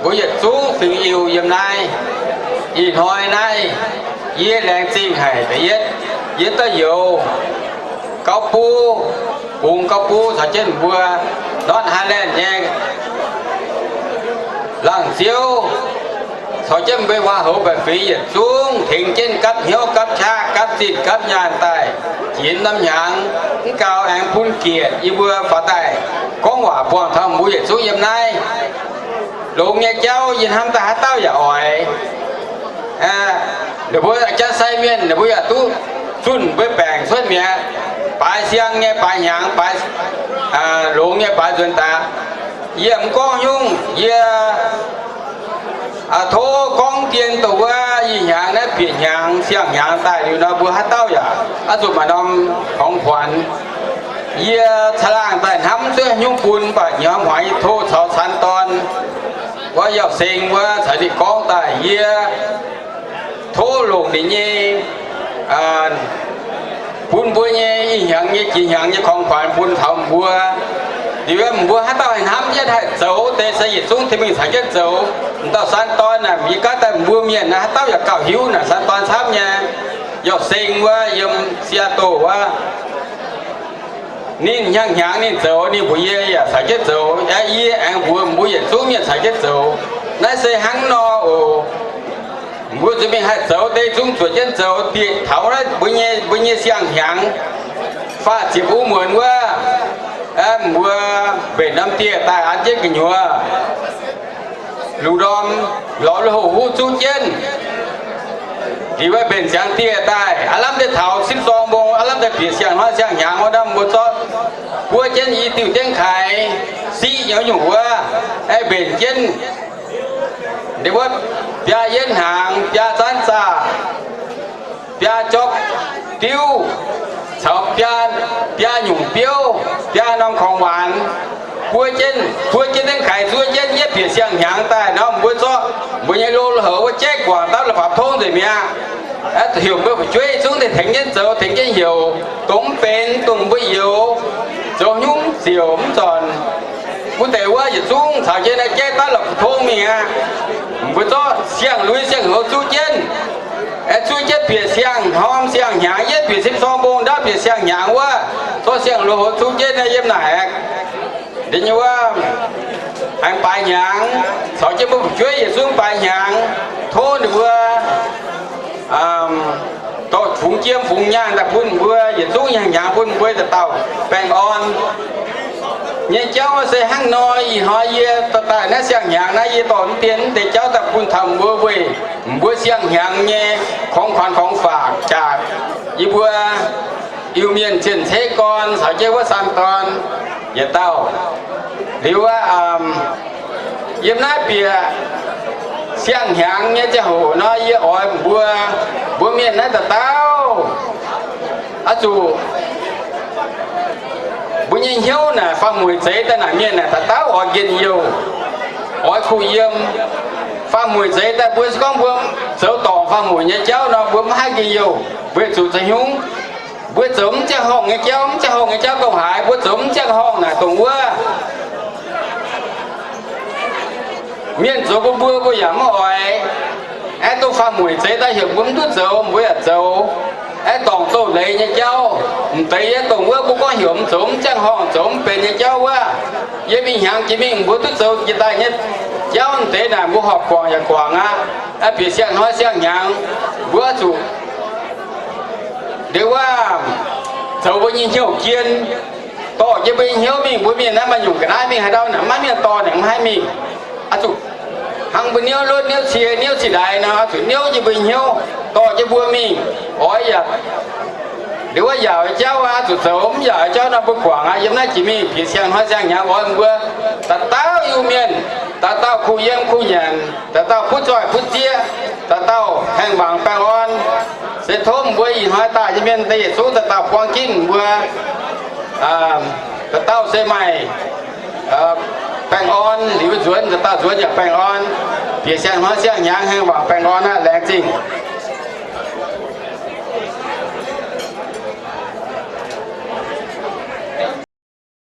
Mbuo yietc zungv fingx Iu yiem naaiv. Ih hnoi naaiv yie laengz zingh haic da'yietv, yie da'youz gauv buv, bungx gauv buv caux jienv mbuo North Highland nyei laangz ziouv, caux jienv mbuo waac-houx baeqc fingx yietc zungv tengx jienv gapv hnyouv gapv qaqv gapv zinh gapv nyaanh daaih jiex norm hnyangx. Mv gaux aengx bun gietc yie mbuo faaux daaih gorngv waac buangh taux mbuo yietc zungv yiem naaiv. Longx nyei jauv yie hnamv daaih haaix dauh yaac oix. Ninh mbuo jaa-sai mienh ninh mbuo yaac duqv zunh mbuo baengc cuotv mi'aqv. Baaix siang nyei baaix hnyangx, baaix, longx nyei baaix nzuonx daaih. Yie mv gorngv nyungc, yie tov gorngv dien dongh wuov ih hnyangx naaiv bieqc hnyangx siang-hnyangx daaih liuz nor mbuo haaix dauh yaac oix zuqc maaih norm ของขวัญ. Yie caangh laangh daaih hnamv zuov nyungc bun, mv baac nyiemc hmuangx yie tov caux caan dorn wuov Yauh Seng wuov caux ninh gorngv daaih, yie tov longc ninh nyei bun mbuo nyei ih hnyangx nyei jiex hnyangx nyei ของขวัญ bun taux mbuo. Liuz mbuo haaix dauh haih hnamv jienv haih zoux deix se yietc zungv tengx mingh caux jienv zoux. M'dauh caan dorn naaic yie gaanv daaih mbuo mienh naaiv haaix dauh yaac gauh hiuv naaic caan dorn camv nyei. Yauh Seng wuov yiem Seattle wuov, ninh hnyangx-hnyangx ninh zoux, ninh mbuox yie yaac caux jienv zoux. Yie aengx mbuox mbuo yietc zungv mienh caux jienv zoux. Naaiv se hnangv nor oc. Mbuo zuqc mingh haih zoux deix zungv zuotc jienv zoux dieqc taux naaiv mbuo nyei, mbuo nyei siang-hnyangx faah ziepc wuov muonz wuov, mbuo mbenc norm dieh daaih an jienv gu'nyuoz lungh ndorm lorz lui-houx huv zuqv jienv. Liuz mbenc ziangx dieh daaih, aav lamh deix taux sipv zorng mbong, aav lamh deix bieqc siang-hnoi siang-hnyangx wuov, mbuo zorqv buov jienv i diuh dengv kaix siqv nyei nyungc wuov, aengx mbenc jienv ndeic wuov biaa yietv hnaangx, biaa zaanv zaah, biaa jork diuv, caux biaa, biaa nyungc biouv, biaa norm ของหวาน buov jienv, buov jienv dengv kaix zuov jienv yietv bieqc siang-hnyangx daaih nor, mbuo zorqv mbuo nyei lo lui-houx wuov jaiv guangc dapv la'fapv tongv nzengc mi'aqv. Heuc mbuo fu'jueiv zungv daaih tengx jienv zoux, tengx jienv heuc, dongh mv benx, dongh mbuo youz, zoux nyungc ziouc mv zornc. Wuov deix wuov yietc zungv caux jienv naaiv jaiv dapv la'fapv tongv mingh aqv. Mbuo zorqv siang-lui siang-houz zuov jienv, zuov jienv bieqc siang-hnorm siang-hnyangx, yietv bieqc sipv zorng mbong ndapv bieqc siang-hnyangx wuov, zorqv siang-lui houz zuov jienv naaiv yiem naaic aqv. Ndeic nyei wuov, aengx baaix hnyangx, caux jienv mbuo fu'jueiv yietc zungv baaix hnyangx, tov ninh mbuo dorh fungx jiem fungx nyaanh daaih bun mbuo yietc zungv hnyangx-hnyangx bun mbuo dauh dauh baengh orn. Nyei jauv se hnangv nor, ih hnoi yie dorh daaih naaiv siang-hnyangx naaiv, yie dorh mv dien mv deix jauv daaih bun taux mbuo weic mbuo siang-hnyangx nyei ของขวัญของฝาก jaax yie mbuo Iu-Mienh zien-ceqv gorn caux jienv wuov saan dorn yietc dauh. Liuz wuov, yiem naaiv bieqc siang-hnyangx nyei ziangh hoc nor, yie oix mbuo, mbuo mienh naaiv dauh dauh oix zuqc mbuo nyei hnyouv naaic faam-mueic zeix daaih naaic mienh naaic dauh dauh oix njien-youh, oix kuh yiem. Faam-mueic zeix daaih mbuo se gorngv mbuo zoux dorngc faam-mueic nyei jauv nor, mbuo maiv haih njien-youh. Weic zuqc za'hnyungv mbuo zoux mv ziangh horngh nyei jauv, mv ziangh horngh nyei jauv dongh haaix, mbuo zoux mv ziangh horngh naaic dongh wuov mienh zoux bun mbuo, mbuo yaac mv oix. Aeqv, dongh faam-mueic zeix daaih heuc mbuo mv duqv zoux, mbuo yaac zoux. Aeqv, dorngc douz-leiz nyei jauv, m'deix yie dongh wuov mbuo gorngv heuc mv zoux mv ziangh horngh, zoux mv benx nyei jauv wuov, yiem ih hnyangx jiex mingh mbuo duqv zoux jiex daaih nyei jauv deix naaic, mbuo horpc guangc yaac guangc aqv. Aeqv, bieqc siang-hnoi siang-hnyangx mbuo zuqc ndeic wuov zoux mbuo nyei hnyouv jien, dorh jienv mbuo nyei hnyouv mingh. Mbuo mienh naaiv maaih nyungc ga'naaiv mingh haaix ndau naaic, maiv mienh dorh naaic mv haih mingh. Oix zuqc hnangv mbuo niouv lotv, niouv cie, niouv cie ndaix nor, oix zuqc niouv jienv mbuo nyei hnyouv, dorh jienv mbuo mingh. Oix yaac ndeic wuov yaauc jauv oix zuqc zoux, mv yaauc jauv nor mbuo guangc aqv. Yiem naaiv jiex mingh bieqc siang-hnoi siang-hnyangx oix mbuo dauh dauh Iu-Mienh, dauh dauh kuh yiem kuh nyanc, dauh dauh butv zoih butv zieqv, dauh dauh haengh wangc baengh orn. Se tov mbuo ih hnoi daaih nyei mienh daaih yietc zungv dauh dauh buang jienv mbuo dauh dauh se maaih baengh orn, liuz nzuonx dauh dauh nzuonx yaac baengh orn. Bieqc siang-hnoi siang-hnyangx haengh wangc baengh orn aqv. Laengz zingh.